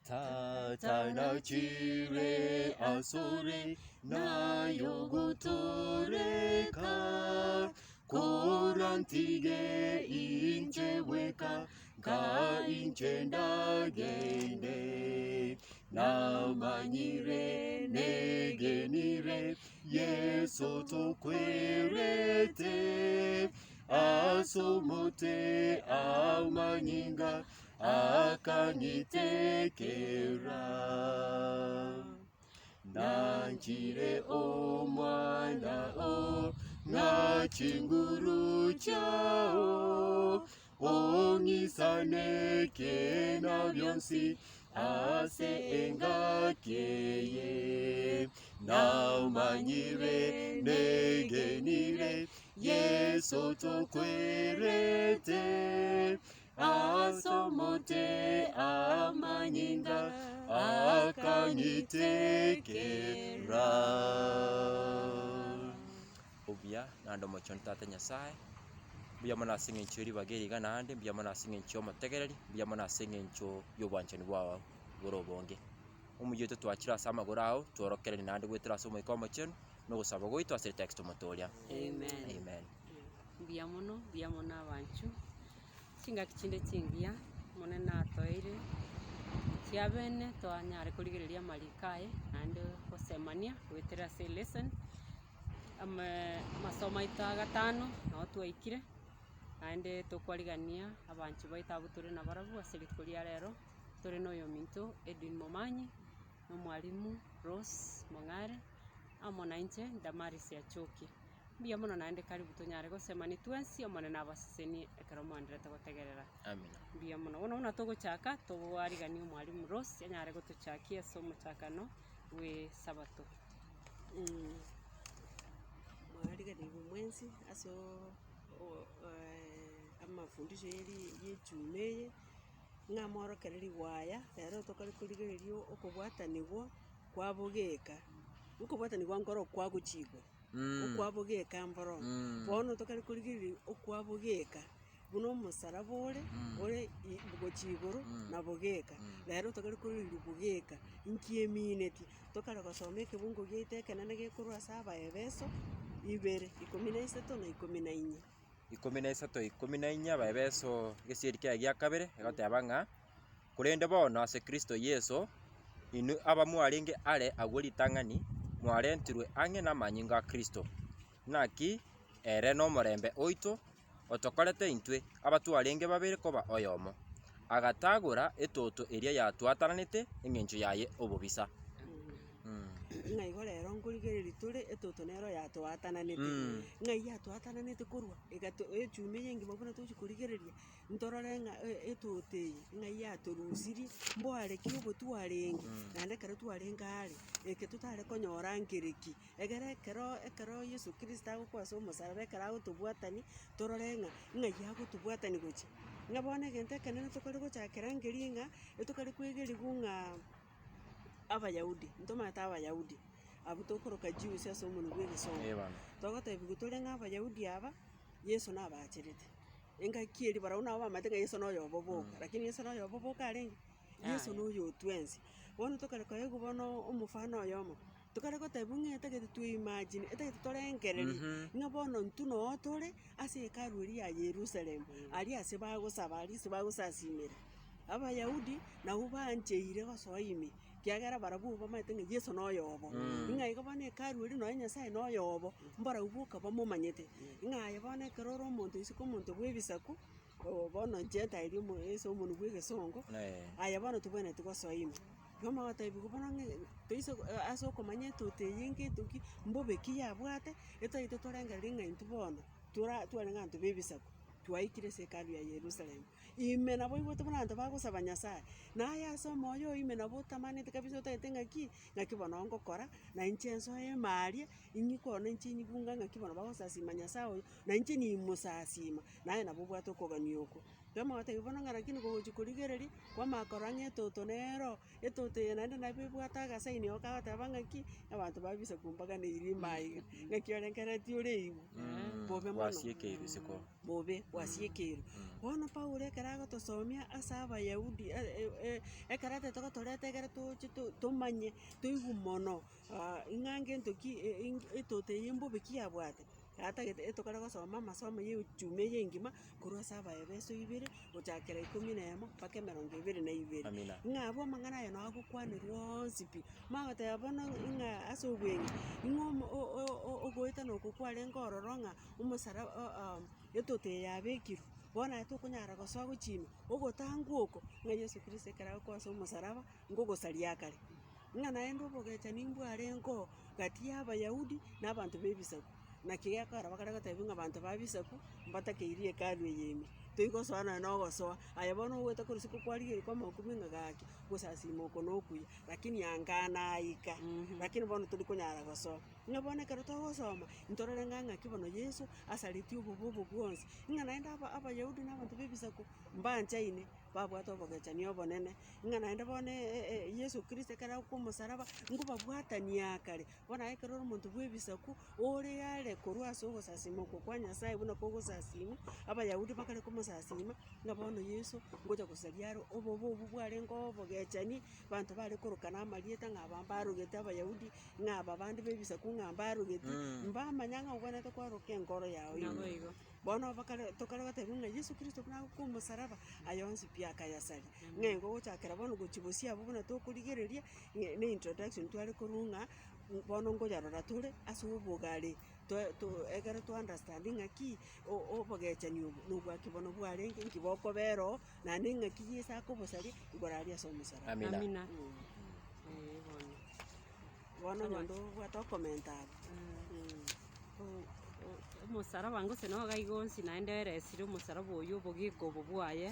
Tata nachire asore nayogotoreka, korantige inche bweka, nka inche ndagende. Namanyire negenire Yeso tokwerete, as'omote amanyinga Akang'itekera, nanchire omwana o ng'a chinguru chiao, ong'isaneke na bionsi ase engaki eye. Namanyire negenire Yeso tokwerete. As'omote amanyinga akang'itekera. Obuya naende omochenu Tata Nyasae, mbuya mono ase eng'encho ye ribaga eri iga naende, mbuya mono ase eng'encho y'omotegereri, mbuya mono ase eng'encho y'obwanchani bwao bore obonge. Omoyio oito twachire ase amagoro ao, tworokereri naende goetera ase Omoika Omochenu, na ogosaba goito ase erieta Kristo Omotoria. Amen. Amen. Mbuya mono, mbuya mono abanchwa. Chingaki chinde chingiya, Omonene atoeire, chiabene twanyare korigereria amariko aye, naende gosemania goetera ase elesson, amaeee amasomo aito agatano, nabo twaikire, naende tokwarigania abanchwa baito abwo tore nabarabwo ase rituko ria rero, tore na oyominto Edwin Momanyi, na omwalimu Rose Mong'are, amo nainche Damaris Achoki. Mbuya mono naende karibu tonyare gosemania twensi, Omonene abasesenie ekero moenderete gotegerera. Amina. Mbuya mono. Bono buna togochaka, toariganie omwalimu Rose anyare gotochakia ase omochakano bw'esabato. Mwariganigwe mwensi ase oo amafundisho ye ri ye echuma eye, ng'a mworokererigwe aya, rero tokare korigereria okobwatanigwa kwa bogeka, okobwatanigwa nkoro kwagochigwa. Okwabo geka mboro. Bono tokare korigereria okwabo geka, buna omosaraba ore, ore i gochia igoro nabo geka. Rero tokare korigereria bogeka, inki eminetie, tokare gosoma ekebungo giaito ekenene gekorwa ase Abaebeso, ibere, ikomi na isato na ikomi na inye. Ikomi na isato, ikomi na inye, Abaebeso egesieri kiaye gia kabere, egoteba ng'a, Korende bono ase Kristo Yeso, inwe abamwarenge are agwo ritang'ani, mwarentirwe ang'e namanyinga a Kristo. Naki ere nomorembe oito, otokorete intwe abatwarenge babere koba oyomo, agatagora etoto eria yatwatananete engencho yaye obobisa. Ng'a igo rero nkorigereria tore etoto nero yatoatananete, ng'ai yatoatananete korwa, egato echuma eye engima buna tochi korigereria. Ntorore ng'a etoto eye ng'ai yatorusirie, mbware ki obotwarenge, naende ekero twarenge are, eke totare konyora nkere ki. Egere ekero ekero yeso kristo agokwa ase omosaraba ekero agotobwatani, torore ng'a ng'ai agotobwatani gochia. Ng'a bono egento ekenene tokare gochakera nkeri ng'a, etokare koegeriwa ng'a abayahudi, ntomanyete abayahudi, abwo tokoroka Jews ase omonwe bwa egesongo. Togotebiwa tore ng'a abayahudi aba, Yeso nabacherete. Engaki eria barabwo nabo bamanyete ng'a Yeso noyo obo boka, lakini Yeso noyo obo boka arenge? Yeso noyo o twensi. Bono tokare koegwa bono omofano oyomo, tokare gotebiwa ng'a etagete twe imagine, etagete torengererie, ng'a bono intwe noo tore ase hekalu eria ya Yerusalemu, aria ase bagosaba aria ase bagosasimera. Abayahudi nabwo bancheire gosoa ime, Ekiagera barabwo bamanyete ng'a Yeso noyo obo, ng'a igo bono hekalu eria nonya Nyasaye noyo obo, mbarabwo boka bamomanyete. Ng'a aye bono ekero ore omonto isiko omonto bw'ebisaku, oo bono gentile omo ase omonwe bwa egesongo, aye bono tobwenereti gosoa ime. Igo mogotebiwa bono ng'a toise ase okomanya etoto eye ngento ki, mbobe ki yabwate, etagete torengererie ng'a intwe bono, tora twarenge abanto ba ebisaku, twaikire ase hekalu ya Yerusalemu. Ime nabo oigwete buna abanto bagosaba Nyasaye, naye ase omoyo oo ime nabo otamaneti kabisa otagete ng'aki, ng'aki bono ngokora, na inche nsoe ime aria, ing'ikwe ororo na inche nyigwe ng'a ng'aki bono bagosasima Nyasaye oyo, na inche nimosasima, naye nabo obwate okogania okwo. Twamogotebia bono ng'a lakini kogochia korigereria, kwamanya korora ng'a etoto nero, etoto eye naende nabo ebwate agasaini igo kagoteba ng'aki, abanto ba ebisaku mbaganeiri ime aiga, ng'aki orengereretie ore igo, bobe mono. Gwasiekeirwe isiko. Bobe, gwasiekeirwe. Bono Paulo ekero agotosomia ase abayahudi ekero atagete gotoreta ekere toche to- tomanye, toigwe mono ng'a ngento ki etoto eye mbobe ki yabwate. Atagete etokare gosoma amasomo ya echuma eye engima, korwa ase Abaefeso ibere, gochakera ikomi na emo mpaka emerongo ebere na ibere. Amina. Ng'a abwo amang'ana aya nabo agokwanerwa onsi pi, mogoteba bono ng'a ase obweng'e, ng'a omo o- o- ogoetana oko kwarenge ororo ng'a omosara etoto eye yabekirwe, bono aye tokonyara gosoa gochia ime, ogotangwa oko, ng'a Yeso Kristo ekero agokoa ase omosaraba, ngogosaria akare. Ng'a naende obogechani mbwarenge oo gati ya abayahudi na abanto ba ebisaku, naki gekogera bakare gotebia ng'a abanto ba ebisaku, mbatakeiri hekalu eye ime, toigosoa nonye na ogosoa, aye bono ogoeta korwa isiko kwarigeria kwamanya ng'a gaki, ogosasima oko na okuya, lakini anga naika, lakini bono tori konyara gosoa. Ng'a bono ekero togosoma, ntorore ng'a ng'aki bono Yeso asaretie obobe obo bwonsi, ng'a naende aba abayahudi na abanto ba ebisaku, mbanchaine. babwate obogechani obonene, ng'a naende bono Yeso Kristo ekero agokwa omosaraba, ngobabwatania kare, bono aye ekero ore omonto bwa ebisaku, ore are korwa ase ogosasima okwo kwa Nyasaye buna kogosasima, abayahudi bakare komosasima, ng'a bono Yeso ngocha gosaria are obobe obwo bwarenge obogechani, abanto bare korokana amarieta ng'a aba mbarogete abayahudi, ng'a aba bande ba ebisaku ng'a mbarogeti, mbamanya ng'a obwenerete kwaroka enkoro yago ime. Naboigo. Bono bakare tokare gotebia ng'a Yeso Kristo buna agokwa omosaraba, aya onsi pi akayasaria. Ng'a igo gochakera bono gochia bosio abwo buna tokorigereria, ng'a na introduction tware korwa ng'a bono nkoyarora tore ase obogare toe to ekero twa understand ng'aki o- obogechani obo na obwaki bono bwarenge, nki bokobera oo, naende ng'aki Yeso akobosaria, igoro aria ase omosaraba. Amina. Amina. Eh bono. Bono onye onde obwate okomenta abwo. Omosaraba gose noga iga onsi naende eresire omosaraba oywo obogeka obo bwaye,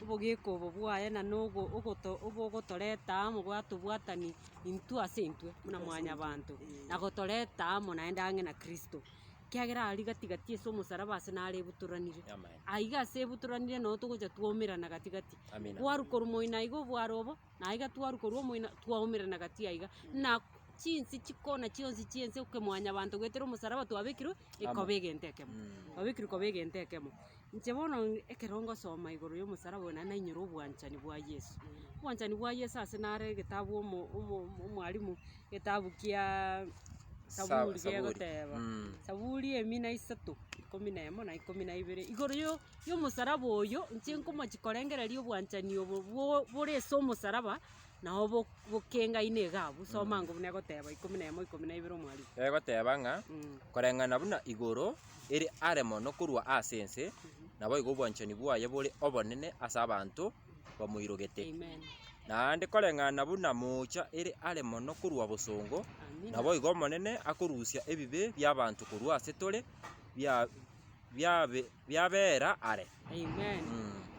obogeka obo bwaye na na ogo ogoto obogotoreta amo bwatobwatani intwe ase intwe buna mwanyabanto, na gotoreta amo naende ang'e na Kristo. Ekiagera aria gati gati ase omosaraba ase nare ebutoranire, Amen. aiga ase ebutoranire noo togocha twaumerana gati gati, Amina. kwarwa korwa moino aiga obwaro obo. Na aiga twarwa korwa omoina twaumerana gati aiga, na chinse chikona chionsi chi'ense okemwanyabanto goetera omosaraba twabekirwe ekoba egento ekemo, twabekirwe koba egento ekemo. Inche bono ekero ngosoma igoro ya omosaraba oyo naende nainyora obwanchani bwa Yeso. Obwanchani bwa Yeso ase nare egetabu omo omo omwalimu egetabu kiaaa Sa- Saburi Saburi. gegoteba, Saburi emia na isato, ikomi na emo na ikomi na ibere, igoro yo. Y'omosaraba oyo, inche nkomochia korengereria obwanchani obo bwo bore ase omosaraba, nabo bo bokengaine iga abwo, soma ango buna egoteba ikomi na emo ikomi na ibere omwalimu. Egoteba ng'a, koreng'ana buna igoro ere are mono korwa ase ense, naboigo obwanchani bwaye bore obonene ase abanto bamoirogete. Amen. Naende koreng'ana buna moocha ere are mono korwa bosongo, Amina. naboigo Omonene akorusia ebibe bi'abanto korwa ase tore, bia biabe biabera are. Amen.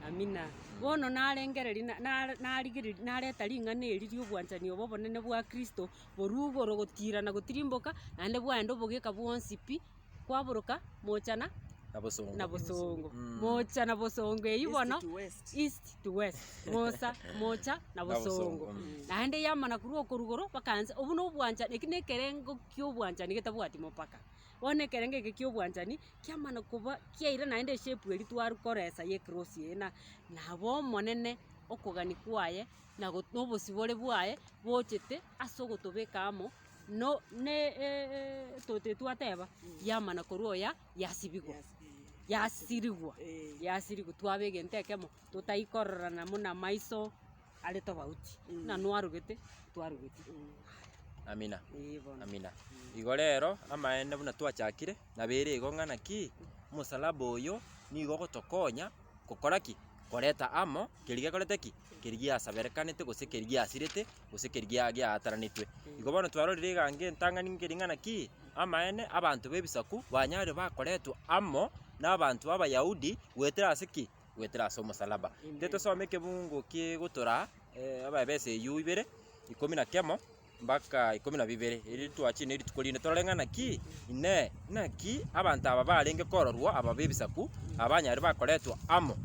Amina. Bono narengereria na- nare narigereria nareta ring'ana eri ria obwanchani obo obonene bwa Kristo, borwa igoro gotira na gotirimboka, naende bwaenda obogeka bwonsi pi, kwaboroka mochana Na bosongo. na bosongo. Mm. Mocha na bosongo eywo East bono, to west. east to west, mosa mocha na Na bosongo, bosongo. mm. Naende yamana korwa okorugoro mpaka nse, obwo na obwanchani eki na ekerengo kia obwanchani getabwati mopaka. Bono ekerengo eke kia obwanchani, kiamana koba kiaira naende eshape eria twarwa koresa ya ecross eye na nabo omonene okogania kwaye na go na obosibore bwaye bochete ase ogotobeka amo no ne etoto twateba yamana korwa oya yasibigwa yasirigwa yasirigwa twaba egento ekemo totaikororana buna maiso are tofauti, buna nwarogete twarogeti. Amina. Ee bono. Amina. Igo rero amaene buna twachakire, nabo ere igo ng'a naki, omosalaba oyo nigo ogotokonya gokora ki? Koreta amo keria gekorete ki? Keria giasaberekanete gose keria giasirete gose keria gia giaataranetwe. Igo bono twarorire iga entang'ani nkeri ng'a naki, amaene abanto ba ebisaku banyarire bakoretwa amo na abanto b'Abayahudi goetera ase ki? Goetera ase omosalaba. Intwe tosome ekebungo kegotora Abaefeso eyio ibere, ikomi na kemo, mpaka ikomi na bibere, erio twachire ne rituko rinde torore ng'a naki, inee, naki abanto aba barenge kororwa aba b'ebisaku, abanyare bakoretwa amo.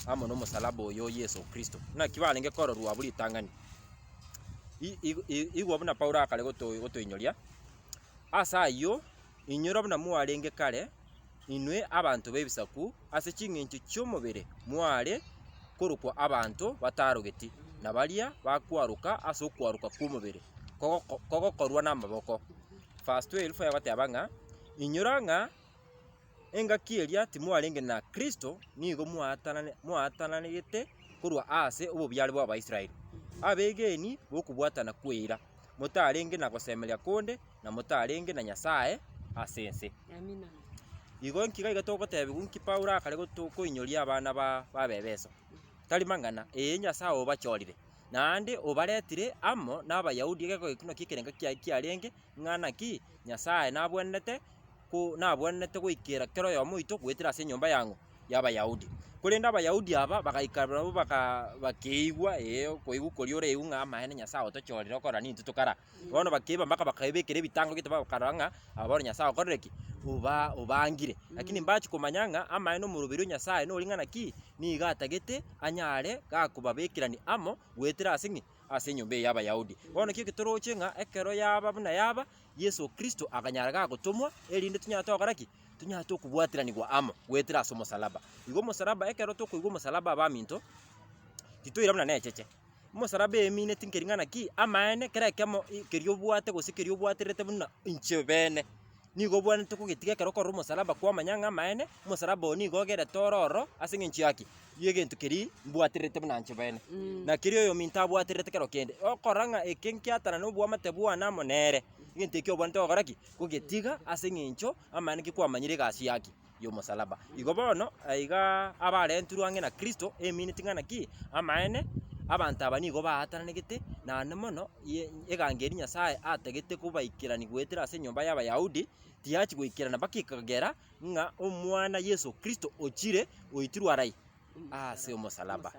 amo na omosalaba oyo o Yeso Kristo. Naki barenge kororwa abwo ritang'ani. I- i- i- Igwa buna Paulo akare goto gotoinyoria, ase ayio inyora buna mwarenge kare, inwe abanto b'ebisaku, ase ching'encho chi'omobere mware korokwa abanto batarogeti, na baria bakwaroka ase okwaroka kw'omobere kogoko kogokorwa namaboko. Verse 12 egoteba ng'a, Inyora ng'a engaki eria timwarenge na Kristo, nigo mwaatanane mwaatananegete korwa ase obobiare bw'Abaisraeli, abegeni b'okobwatana kw'eira, motarenge na gosemeria konde, na motarenge na Nyasae ase ense. Amina. Igo nki iga togotebigwa nki Paulo akare goto koinyoria abana ba b'Abaefeso? Tari mang'ana, ee Nyasae obachorire, naende obaretire amo na Abayahudi egekogera naki ekerengo kiaye kiarenge, ng'a naki Nyasae nabwenerete ko nabwenerete goikera kera oyomo oito goetera ase enyomba yang'o? Y'Abayahudi. Korende Abayahudi aba bagaika barabwo baka bakeigwa ee okoigwa koria oreigwe ng'a amaene Nyasae otochorire okorora nintwe tokara. Bono bakeiba mpaka bakaebekera ebitango gete bakarora ng'a aba bono Nyasae okorire ki? Oba obangire. Lakini mbachia komanya ng'a amaene omoroberi o Nyasae nori ng'a naki, nigo atagete anyare gakobabekerania amo goetera ase ng'i? Ase enyomba eye y'Abayahudi. Bono naki eke toroche ng'a ekero yaba buna yaba, Yeso Kristo akanyara gagotomwa, erinde tonyare togokora ki? Tonyare tokobwatiranigwa amo goetera ase omosalaba. Igo omosalaba ekero tokoigwa omosalaba abaminto, titoira buna necheche. Omosalaba emineti nkeri ng'a naki, amaene kera ekemo i keria obwate gose keria obwaterete buna inche bene, nigo obwenerete kogetiga ekero okorora omosalaba kwamanya ng'a amaene, omosalaba oyo nigo ogerete ore ororo ase eng'encho ya ki? Ya egento keria mbwaterete buna inche bene. Na keria oyominto abwaterete kero kende, okorora ng'a eke nkiatana na oboamate bwane amo nere, egento ekio obwenerete gokora ki? Kogetiga ase eng'encho amaene ki kwamanyire egasi ya ki? Y'omosalaba. Igo bono, aiga abarentirwe ang'e na Kristo, emineti ng'a naki, amaene, abanto aba nigo baatananegete, naende mono, ye egango eria Nyasaye atagete kobaikerania goetera ase enyomba y'Abayahudi, tiyachi goikerana mpaka ekagera ng'a Omwana Yeso Kristo ochire oitirwe arai? Ase omosalaba.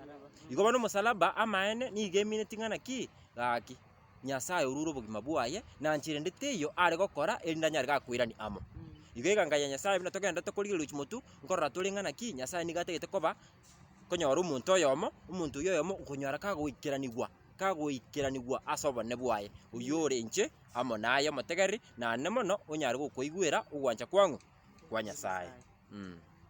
Igo bono omosalaba, amaene, nigo emineti ng'a naki, gaki, Nyasaye orure obogima bwaye, na nchera ende teiyo are gokora erinde anyare gakoirania amo. Igo eganga ya Nyasaye buna togenderete korigereria gochia motwe, nkorora tore ng'a naki, Nyasaye nigo atagete koba konyora omonto oyomo, omonto oyio oyomo okonyora kagoikeranigwa kagoikeranigwa ase obonene bwaye, oyio ore inche amo naye omotegereri, naende mono onyare gokoigwera ogwancha kwang'o? Kwa Nyasaye.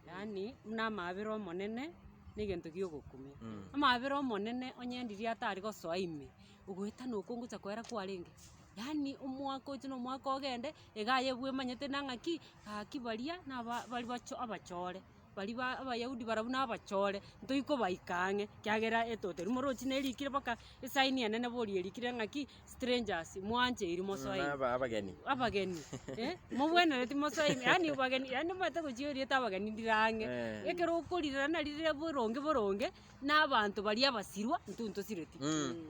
Yaani buna amaabera omonene, na egento gia ogokumia. Amaabera omonene onye ndiria atari gosoa ime, ogoetana okwo ngocha koera kwarenge, yaani omwaka oche na omwaka ogende, iga aye bwemanyete na ng'aki, gaki baria naba bari bacho abachore, baria ba abayahudi barabwo na abachore, ntoikobaika ang'e, ekiagera etoto eria moroche nerikire mpaka esaini enene boria erikire ng'aki, strangers mwancheiri mosoe ime. Aba abageni. Abageni, eh, mobwenereti mosoe ime, yaani bageni yaani omanyete gochia erieta abageni ndire ang'e. Eh. Ekero okorirana nari rire boronge boronge, na abanto baria abasirwa, intwe ntosireti.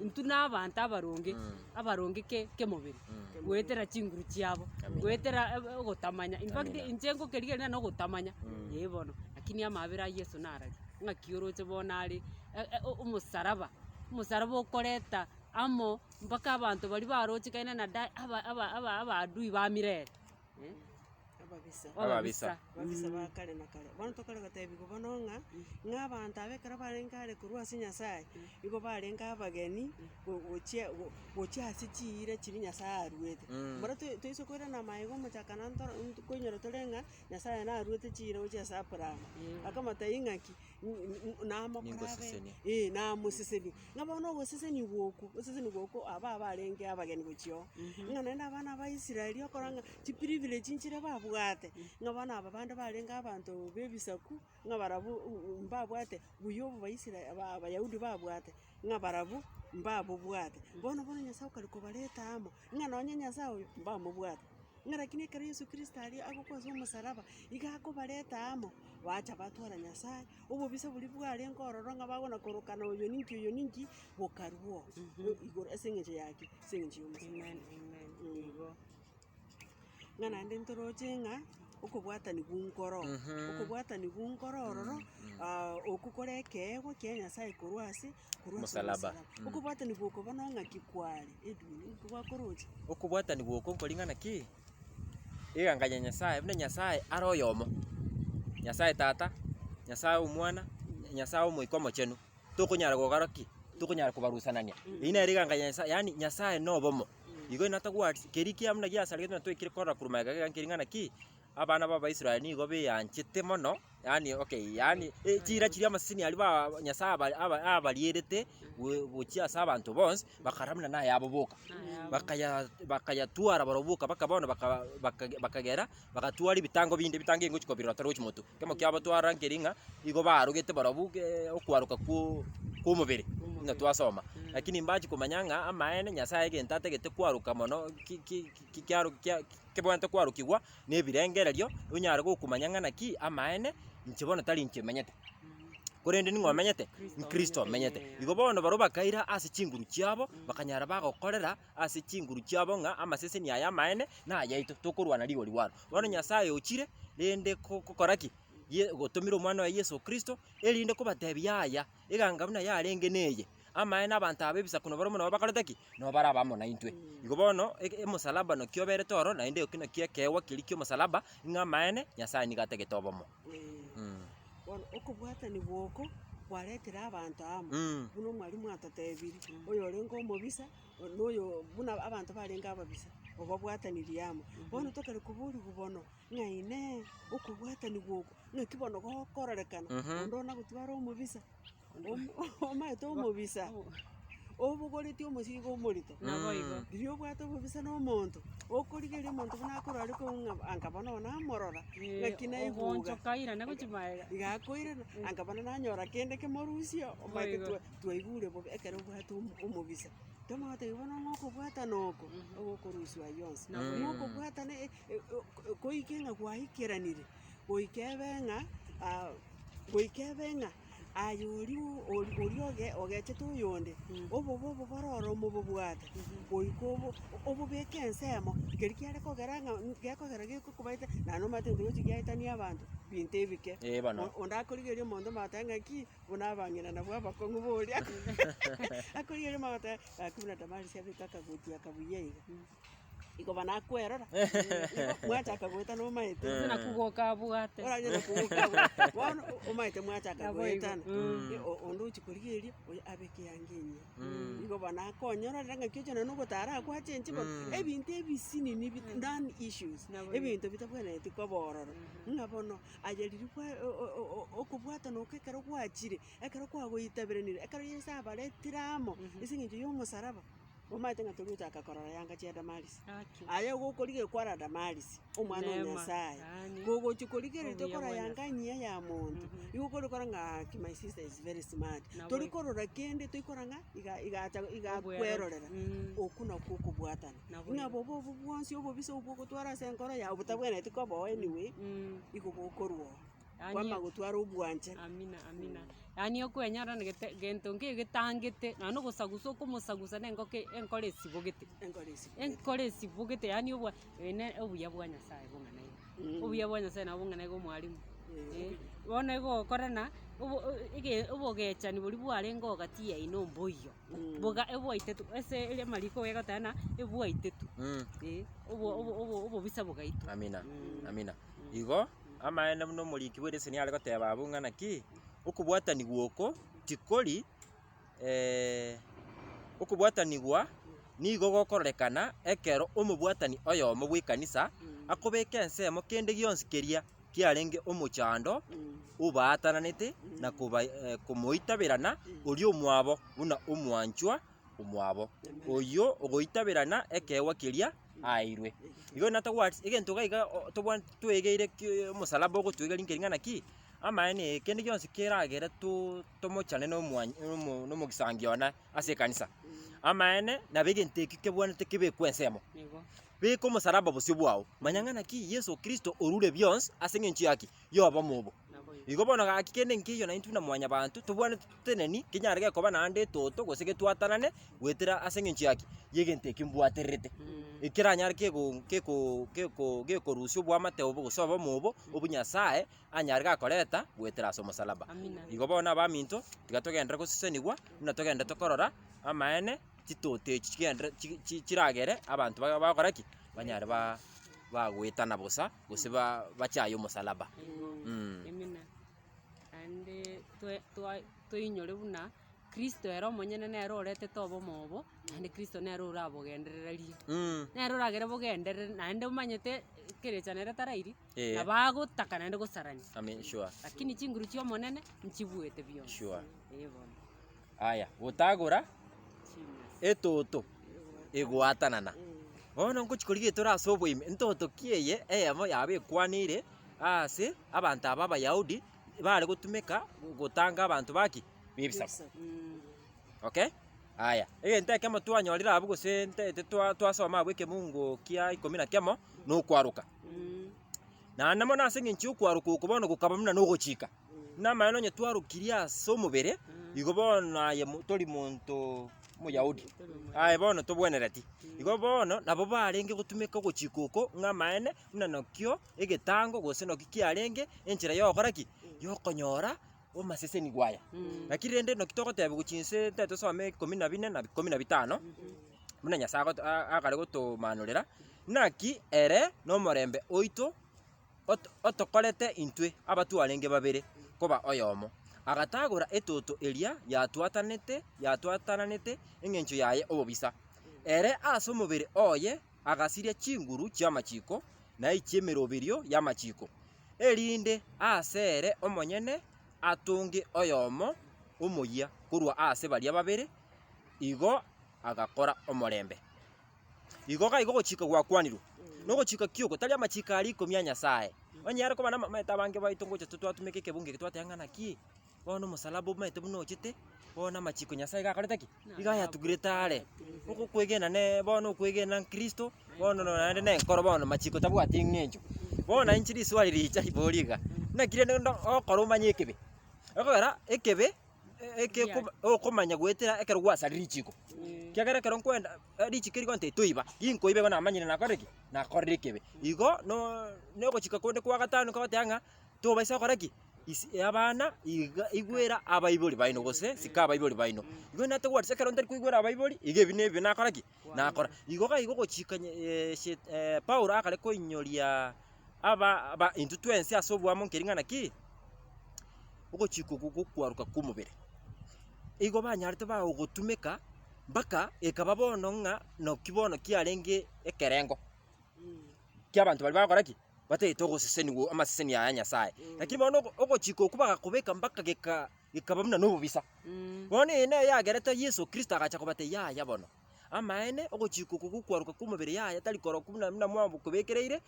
Intwe na abanto abaronge, abaronge ke kemobere, goetera chinguru chiabo, Amina. goetera eb- ogotamanya, in fact Amina. inche ngokerigereria na ogotamanya, eh bono. Lakini amabera a Yeso narari, ng'aki oroche bono are e- e omosaraba, omosaraba okoreta amo mpaka abanto baria barochekaine na da aba aba aba abaadui ba mirere eh. Ababisa. Ababisa. Ababisa ba kare na kare. Bono tokare gotebiwa bono ng'a, ng'a abanto aba ekero barenge are korwa ase Nyasaye, nigo barenge abageni go- gochia go- gochia ase chiira chiria Nyasaye aruete. Mbora toi toise koirana magega omochakano ntoro nto koinyora tore ng'a, Nyasaye naruete chiira gochia ase Abraham, akamotebia ng'aki, namokora abe Ningosesenie. eh, namosesenie. Ng'a bono ogosesenigwa okwo, ogosesenigwa okwo aba abarenge abageni gochia oo, ng'a naende abana ba Israeli okora ng'a chiprivilege nchire babwate, ng'a bono aba bande barenge abanto ba ebisaku, ng'a barabwo mbabwate buya obo baisra aba abayahudi babwate, ng'a barabwo mbabobwate. Bono bono Nyasaye okari kobareta amo, ng'a nonye Nyasaye oyo mbamobwate. Ng'a lakini ekero Yeso Kristo aria agokwa ase omosalaba, iga akobareta amo, bacha batwara Nyasaye, obobisa boria bwarenge ororo ng'a bagona korokana oyo ninki oyo ninki, bokarwa oo igoro ase eng'encho ya ki? Ase eng'encho ya omosalaba. Amen, amen, igo. Ng'a naende ntoroche ng'a, okobwatanigwa nkoro, okobwatanigwa nkoro ororo, okwo kore ekeegwa kia Nyasaye korwa ase korwa ase Omosalaba. omosalaba. Okobwatanigwa oko bono ng'aki kware, Edwin, nki gwakoroche? Okobwatanigwa oko nkori ng'a naki, eganga ya Nyasaye, buna Nyasaye are oyomo, Nyasaye Tata, Nyasaye Omwana, Nyasaye omoika omochenu, tokonyara gokora ki? Tokonyara kobarusanania. Eyio nere eganga ya Nyasaye yaani Nyasaye na obomo. Igo natagwati keria kia buna giasaregete buna twaikire korora korwa magega iga nkeri ng'a naki, abana ba abaisraeli nigo beanchete mono, yaani okay yaani chira chiria amaseseni aria ba Nyasaye aba aba abarierete go gochia ase abanto bonsi, bakarora buna nayabo boka. Bakaya bakayatwara barobwo boka mpaka bono baka baka bakagera bagatwara ebitango binde ebitango ebi ngochi kobirora tari gochi motwe. Ekemo kiabo twara nkeri ng'a igo barogete barobwo okwaroka kwo kwomobere buna twasoma. Lakini mbachi komanya ng'a amaene Nyasaye egento atagete kwaroka mono ki ki ki kiaro kia kebwenerete kwarokigwa na ebirengererio, onyare gokomanya ng'a naki amaene inche bono tari inche menyete, korende ning'o omenyete? Nkristo omenyete. Igo bono barobwo bakaira ase chinguru chiabo, bakanyara bagokorera ase chinguru chiabo ng'a amaseseni aya amaene nayaito, tokorwana rigori bwaro. Bono Nyasaye ochire, rende ko kokora ki? Ye gotomire omwana oye Yeso Kristo, erinde kobatebia yaya, eganga buna yarenge neye, amaene abanto aba ebisaku nabarobwo nabo bakorete ki? Nabo bare abamo naintwe. Igo bono, eke omosalaba naki oberete ororo, naende ekio nakio ekeegwa keria kia omosalaba, ng'a amaene, Nyasaye nigo atagete obomo. Bono okobwatanigwa oko, kwaretire abanto amo, buna omwalimu atotebirie, oyorenge omobisa, na oyo buna abanto barenge ababisa, obabwatanirie amo. Bono tokare koborigwa bono, ng'a inee, okobwatanigwa oko, ng'aki bono gokororekana, onde one agotwara omobisa, omo omaete omobisa, obogoretie omosigo omorito, Naboigo. riria obwate obobisa na omonto, okorigereria omonto buna akorwa korwa ng'a anga bono namorora, ng'aki naiguga. Ogoonchoka airane gochia magega. Iga akoirana, anga bono nanyora kende kemorusie, omanyete Boigo. twa twaigure bobe ekero obwate omo omobisa. Tomogotebi bono ng'a okobwatana oko, ogokorusiwa aywo onsi. Ng'a okobwatana e- e- o koike ng'a gwaikeranire, goika ebe ng'a goika ebe ng'a aye oria ori oria oge ogechete oyonde, obobe obo bore ororo mobobwate, goika obo obobeke ensemo, keria kiare kogera ng'a gekogera gekokobaita, naende omanyete gento gochi giaetania abanto, binto ebike. Eh bono. O- Onde akorigereria omonto omanyete ng'aki, buna abang'ina nabwo abakong'u boria, akorigereria omanyete gaki buna Damaris abeke akagoti aka buya iga. Igo bono akwerora, igo mwachaka goetana omaete. Gose nakwo goka abwate. Oranyore kogoka abwate. Bono omaete mwachaka Nabo igo. goetana, Mm. o- onde ochia korigereria, oyo abeke eanga enyia. Mm. Igo bono akonyororera ng'aki oche nonye na ogotara akwachenchi bono, Mm. ebinto ebisinini bit non issues, Nabo igo. ebinto bitabwenereti koba ororo, ng'a bono aye riria kwa o- o- o- okobwatana oko ekero gwachire, ekero kwagoitaberanire, ekero Yeso abaretire amo, ase eng'encho ya omosaraba. Omanyete ng'a tori gochaka korora yanga chia Damaris. Gaki. Aye gokorigereria kwara Damaris, omwana o Neema. Nyasaye. Yaani, Gogochia korigereria obuya tokora bwa yanga enyia ya monto, Mhm. igo okore kora ng'a aki my sister is very smart. Nabo Tori igo. korora kende toikora ng'a iga igacha Obwero. igakwerorera, Mm. okwo nakwo okobwatana. Nabo Ng'a igo. bobe obo bwonsi obobisa obwo ogotwara ase enkoro yago botabwenereti koba oo anyway, Mm. igo bokorwa oo. Yaani Kwama gotwara obwanchani. Amina, amina. Yaani okwenyora na gete gento nkeiyo getangete, nonya na ogosagusa okomosagusa na engoko enkoro esibogete. Enkoro esibogete. Enkoro esibogete yaani obwa oyo ne obuya bwa Nyasaye bong'ana iga. Obuya bwa Nyasaye nabo bong'ana iga omwalimu, eh. Bono egokorana, obo ege obogechani boria bwarenge gati yaino mboiyo, boga ebwaitetwe ase ere amariko egoteba ng'a ebwaitetwe, eh, obo obo obo obobisa bogaitwa. Amina, amina. Igo. Amaene buna omoriki bw'ereseni are goteba abwo ng'a naki, okobwatanigwa oko tikori okobwatanigwa nigo gokororekana ekero omobwatani oyomo bw'ekanisa akobeka ensemo kende gionsi keria kiarenge omochando obaatananete na koba komoitaberana oria omwabo buna omwanchwa omwabo, oyio ogoitaberana ekeegwa keria aeirwe. Igo natagwati egento iga iga o tobwate twegeire ki omosalaba ogotwegeria nkeri ng'a naki, amaene ee kende gionsi keragere to tomochane na omwan omo na omogisangio one ase ekanisa, amaene nabo egento ekio kebwenerete kebekwe ensemo. Igo. Beka omosalaba bosio bwao, manya ng'a naki Yeso Kristo orure bionsi ase eng'encho ya ki? Ya obomo obo. Igo bono gaki kende nkeiyo naintwe buna mwanyabanto, tobwanete toteneni, kenyare gekoba naende etoto gose getwatanane goetera ase eng'encho ya ki? Y'egento ekio mbwatererete. Ekeranyare kego keko keko gekorusia oboamate obo gose obomo obo, obu Nyasaye anyare gakoreta goetera ase omosalaba. Amina. Igo bono abaminto, tiga togenderere gosesenigwa, buna togenderete korora amaene, chitoto echi chigenderere chi chi chiragere abanto baga bagokora ki? Banyare ba bagoetana bosa. gose ba bachaye omosalaba. Igo, Mm. Amina. Naende. Toe twa toinyore buna Kristo ere omonyene nere oretete obomo obo, naende Kristo nere orabogenderererie. Nere oragere bogenderere naende omanyete kerecha nere tarairi, Eh. nabo agotaka naende gosarania. Amen, sure. Lakini chinguru chia omonene nchibuete bionsi. Sure. Eh bono. Aya, gotagora Chimesa. etoto egoatanana. Bono ngochi korigia etoro ase oboime, ntoto ki eye eyemo yabo ekwanire ase abanto aba abayahudi bare gotumeka gotanga abanto baki? B'ebisaku. Okay? Aya, egento ekemo twanyorire abwo gose ntaete twa twasoma abwo ekemungo kia ikomi na kemo, na okwaroka. Naende mono ase eng'encho ya okwaroka oko bono gokaba buna na ogochika. Buna amaene onye twarokirie ase omobere, igo bono aye mo tori monto omoyahudi, aye bono tobwenereti. Igo bono nabo barenge gotumeka ogochika oko ng'a amaene buna nakio egetango gose naki kiarenge enchera yogokora ki? Yokonyora omasesenigwa aya. Naki rende naki togoteba gochia inse ntaete tosome ikomi na bine na ikomi na bitano, buna Nyasaye agoto a- akare gotomanorera, naki ere nomorembe oito ot- otokorete intwe abatwarenge babere koba oyomo, agatagora etoto eria yatwatanete yatwatananete eng'encho yaye obobisa. Ere ase omobere oye agasiria chinguru chi'amachiko, na echi'emeroberio y'amachiko, erinde asere omonyene atonge oyomo omoyia korwa ase baria babere, igo agakora omorembe. Igo gaiga ogochika gwakwanirwe, nogochika ki oko? Tari amachiko aria ikomi a Nyasaye. Onye yare koba namamaete abange baito ngocha totwatumeka ekebungo eke twateba ng'a naki, bono omosalaba omanyete buna ochete, bono amachiko Nyasaye iga akorete ki? Iga ayatugirete are. Okokwegena ne bono okwegena Kristo, bono naende na enkoro bono machiko tabwati eng'encho. Bono inche riswali richa ribori iga, naki rende ndo okora omanye ekebe? Ekogera ekebe ekekoba okomanya goetera ekero gwasarire richiko. Ekiagera ekero nkoenda richiko rigontebia toiba, ginkoiba igo namanyire nakorire ki? Nakorire ekebe. Igo no na ogochika konde kwa gatano kogoteba ng'a tobaisa gokora ki? Isi abana iga igwera abaibori baino gose sika abaibori baino. Igo natogwarisi ekero ntari koigwera abaibori, iga ebi na ebi nakora ki? Nakora. Igo iga igo ogochika nye shet Paulo akare koinyoria aba aba intwe twensi ase oboamo nkeri ng'a naki, ogochika okwo gokwaroka kwa omobere. Igo banyarete bagogotumeka mpaka ekaba bono ng'a naki bono kiarenge ekerengo. Kia abanto baria bagokora ki? Batagete ogosesenigwa amaseseni aya a Nyasaye. Lakini bono ogo ogochika okwo bagakobeka mpaka geka gekaba buna nobobisa. Bono eye neye yagerete Yeso Kristo agacha kobatebia yaya bono, amaene ogochika oko gokwaroka kwa omobere yaya tari korokwa buna buna mwakobekereire,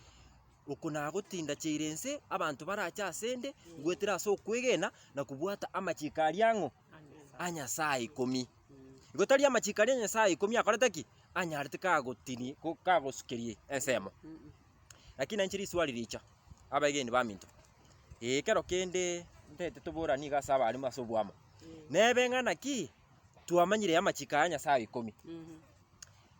oko nagotindacheire inse, abanto barache asende, goetera ase okwegena na kobwata amachiko aria ang'o? A Nyasaye ikomi. Igo tari amachiko aria Nyasaye ikomi akorete ki? Anyarete kagotini ko kagosukeria ensemo. Lakini nainche riswali richa, abaegeni baminto, ee ekero kende ntagete toboranie iga ase abalimu ase oboamo, nebe ng'a naki twamanyire amachiko aya Nyasaye ikomi,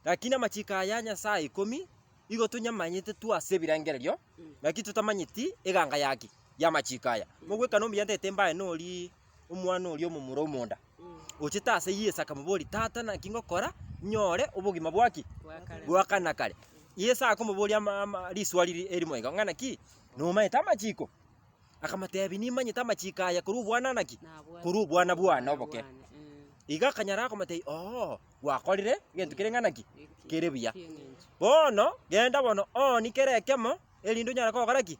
lakini amachiko aya Nyasaye ikomi, igo tonyamanyete twase ebirengererio, lakini totamanyeti eganga yaki ya amachiko aya. Mogwekana omuya ntagete mbae norii omwana oria omomura omonda, ochete ase Yeso akamoboria, tata naki ngokora nyore obogima bwa ki? Bwa kare na kare. Yeso akomoboria ama ama riswali ri erimo iga, ng'a naki, nomaete amachiko? Akamotebia, nimanyete amachiko aya korwa obwana naki? Korwa obwana bwane oboke. Iga akanyara akomotebia, ooh, gwakorire egento kere ng'a naki? Kere buya. Bono, genda bono oonie kera ekemo, erinde onyare gokora ki?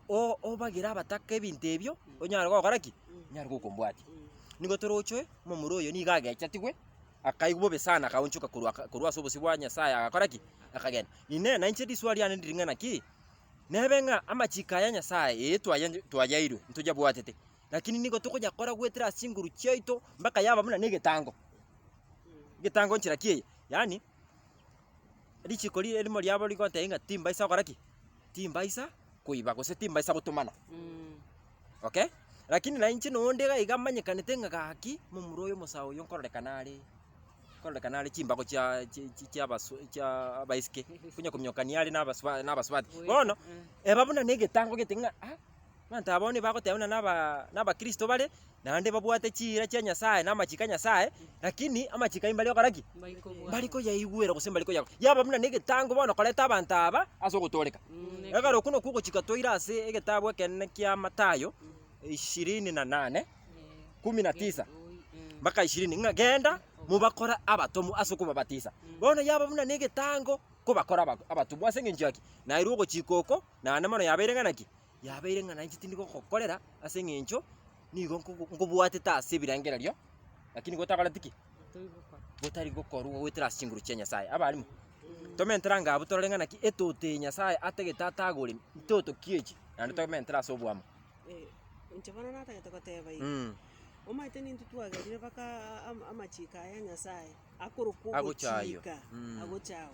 O- obagere abataka ebinto ebio, onyare gokora ki? Onyare gokombwatia. Nigo toroche omomura oyo nigo agechetigwe, akaigwa bobe sana akaonchoka korwa aka korwa ase obosio bwa Nyasaye agakora ki? Akagenda. Inee nainche riswali riane ndiri ng'a naki, nebe ng'a amachiko aya Nyasaye ee twaye twayairwe ntoyabwatete, lakini nigo tokoyakora goetera ase chinguru chiaito mpaka yaba buna na egetango. Egetango nchera ki eye? Yaani, richiko rire erimo riabo rigotebia ng'a timbaisa gokora ki? Timbaisa koiba gose timbaisa gotomana. Okay, lakini na inche nonde iga iga manyekanete ng'a gaki, momura oyo omosae oyo nkororekana are nkororekana are chimbago chia chi chi chiabasu chia abaiseke, konya kominyokania are na abasuba na abasubati. Bono, eba buna na egetango gete ng'a ah, abanto aba bono ebagoteba buna naba nabakristo bare, naende babwate chiira chia Nyasaye na amachiko a Nyasaye, lakini amachiko ayio mbari gokora ki? Mbari koyaigwera gose mbari koyakora. Yaba buna na egetango bono koreta abanto aba ase ogotooreka. Ekero okwo nokwo ogochika toire ase egetabu ekenene kia Mathayo ishirini na nane. 19 mpaka ishirini ng'a genda mobakore abatomu ase okobabatisa. Bono yaba buna na egetango kobakora aba abatomwa ase eng'encho ya ki? Nairwe ogochika oko, naende mono yabeire ng'a naki? Yabeire ng'a nainche tindi gogokorera ase eng'encho nigo nkogo nkobwatete ase ebirengererio, lakini gotakoreti ki? Gotari gokorwa goetera ase chinguru chia Nyasaye. Abalimu, tomentere ange abwo torore ng'a naki etoto eye Nyasaye atagete atagore, ntoto ki echi? Naende tomentere ase oboamo. Inche bono natagete goteba iga, omanyete nintwe twagerire mpaka amachiko aya a Nyasaye, akorokwa Agocha ayio. ogochika, agocha ao.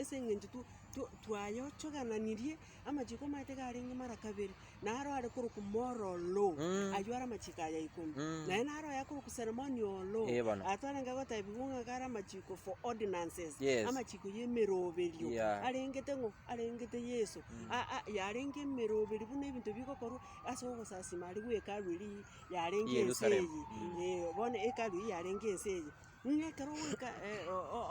Ase eng'encho tu- tu twayochogananirie, amachiko omanyete iga arenge mara kabere, naro are korokwa moral law, aywo are amachiko aya ikomi. Naende naro oyo akorokwa ceremonial law, Eh, bono. aya twarenge gotebiwa ng'a iga are amachiko for ordinances, Yes. amachiko ya emeroberio, Yeah. arengete ng'o? Arengete Yeso, a- a yarenge emeroberi buna ebinto bigokorwa ase ogosasima aria gwa hekalu eria yarenge ense Yerusalemu. eye, eh, bono hekalu eywo yarenge ense eye. Ng'a ekero ogoika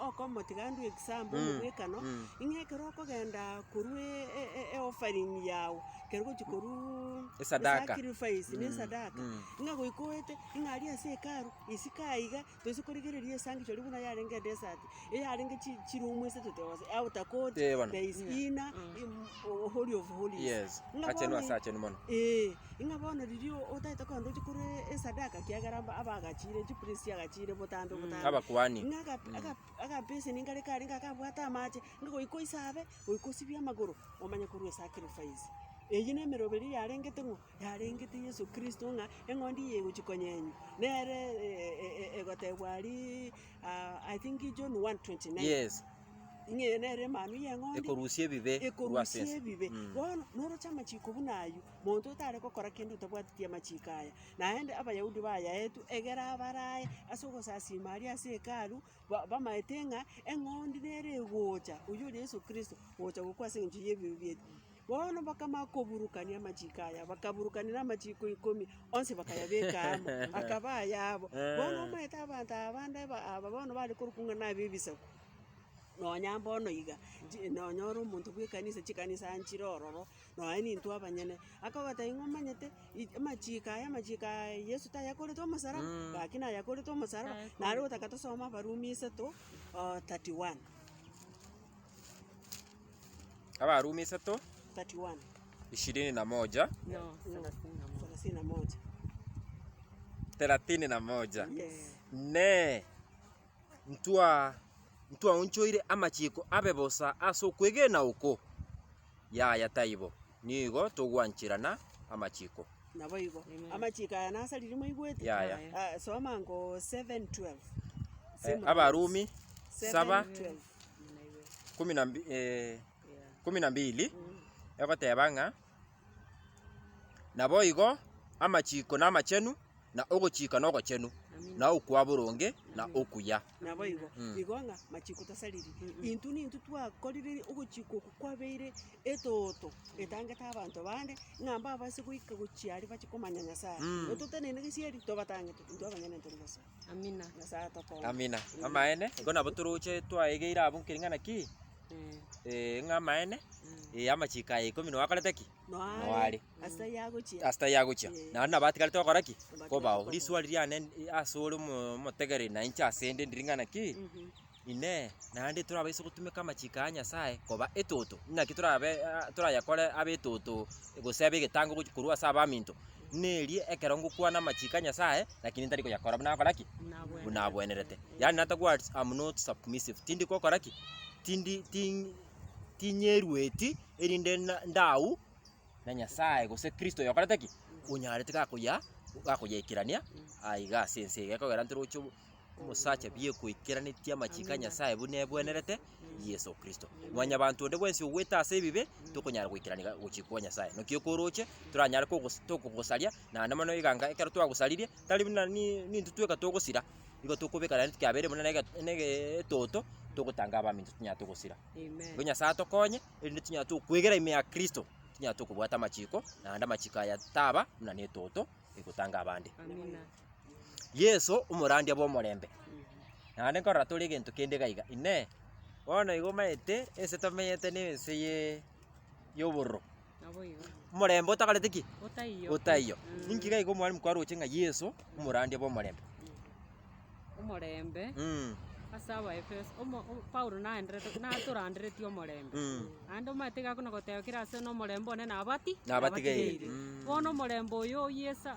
okomotiga ndwe example omobwekano, ng'a ekero okogenda korwa e- e- e offering yago, ekero ogochia koruuuu Esadaka. esacrifice na esadaka, ng'a goika oete, ng'a aria ase hekalu, isiko aiga, toise korigereria esanctuary buna yarenge edesert, eyarenge chi chiroom ase tote outer court, Eh, bono. there is inner, holy of holies. Yes, Ng'a achenu bono ase achenu mono. Eeh, ng'a bono riria otagete kogenda ochie korwa esadaka ekiagera aba abagachire chipriest chiagachire botambe botambe. Abakuani. Ng'a aga aga agabeseni nkare karenge akabwate amache, ng'a goika oisabe, goika osibie amagoro, omanye korwa esacrifice. Eywo na emeroberi yarengete ng'o? Yarengete Yeso Kristo ng'a eng'ondi eye egochia konyenywa, nere egotebwa aria I think John 1:29. Yes. Ng'a eye nere emanu ya eng'ondi, Ekorusia ebibe korwa ase ekorusia ense. ebibe. Bono, noroche amachiko buna aywo, monto otare gokora kende otabwateti amachiko aya. Naende abayahudi bayaetwe, egere abarae ase ogosasima aria ase hekalu, ba- bamaete ng'a eng'ondi nere egocha, oywo ore Yeso Kristo, gocha gokwa ase eng'encho ya ebibe biaito. Bono bakamanya koburukania amachiko aya, bakaburukania na amachiko ikomi, onsi bakayabeka amo, akaba ayabo. Bono omanyete abanto aba bande aba aba bono bare korokwa ng'a na abebisaku, nonya mbono iga, chi nonya ore omonto bwa ekanisa chikanisa nchire ororo, nonya nintwe abanyene, akogotebia ng'a omanyete i amachiko aya amachiko aya Yeso tayakorete omosaraba, gaki nayakorete omosaraba, nare gotaka tosome Abarumi isato 31. Abarumi isato, 31. ishirini na moja, No, thelathini na moja. Thelathini na moja. thelathini na moja. Yes. Ne ntwa ntwaonchoire amachiko abe bosa ase okwegena oko? Yaya taibo, nigo togwancherana amachiko. Nabo igo. Amen. Amachiko aya nasariri moigwete? Yaya. Ah, soma ngo 7:12. Eh, Same Abarumi verse. saba 7:12. kumi na mbi- kumi na mbili, egoteba ng'a, Naboigo amachiko namachenu, na ogochika nogochenu, na okwa boronge, na okuya. Naboigo, igo ng'a machiko tasariri. Intwe nintwe twakorire ogochika okwo kwabeire etoto etangete abanto bande, ng'a mbabase goika gochia aria bache komanya Nyasaye. Totenene gesieri tobatangete, intwe abanyene ntori gosoa. Amina. Nyasaye atokonye. Amina. Amaene, igo nabo toroche twaegeire abwo nkeri ng'a naki, ng'a amaene, amachiko aya ikomi noakorete ki? Noare. Ase taiyo agochia. Ase taiyo agochia. Naende nabo atigarete gokora ki? Nabo atigarete Kobao. kobao. Riswali riane ase ore omo omotegereri na inche ase inde ndiri ng'a naki, Inee, naende torabaise gotumeka amachiko a Nyasae koba etoto? Naki torabe torayakore abe etoto gose abe egetango gochi korwa ase abaminto? Nerie ekero ngokwana amachiko a Nyasae, lakini ntari koyakora buna akora ki? Buna abwenerete. Yaani in other words, am not submissive, tindi gokora ki? Tindi tin tinyerueti erinde na ndau na Nyasae gose Kristo oyokorete ki? Onyarete gakoya gakoyaikerania aiga ase ense eye. Gekogera ntoroche omosacha bw'ekoikeranetie amachiko a Nyasae buna ebwenerete, Yeso Kristo. Mwanyabanto onde bwensi ogwete ase ebibe, tokonyara goikerania gochia kwa Nyasae. Naki okoroche, toranyare kogos tokogosaria, naende mono eganga ekero twagosaririe, tari buna ni nintwe tweka togosira, igo tokobeka naende kiabeire buna nege nege etoto, togotanga abaminto tinyara togosira. Amen. Igo Nyasae atokonye, erinde tinyara tokwegera ime ya Kristo, tinyara tokobwata amachiko, naende amachiko aya taba buna na etoto egotanga abande. Amina. Yeso omorandia bw'omorembe. Naende nkorora tore egento kende iga iga, inee, bono igo omanyete ense tomenyete na ense ye y'obororo. Naboigo. Omorembe otakoreti ki? Otaiyo. Otaiyo. Mm. Ninki iga iga omwalimu kwaroche ng'a Yeso, omorandia bwa omorembe? Omorembe, Mm. ase Abaefeso, omo o Paulo naenderete natoranderetie omorembe. Mm. Naende omanyete iga akona goteba kera ase na omorembe one nabati Nabatigeire. nabatigeire. Mm. Bono omorembe oyo Yeso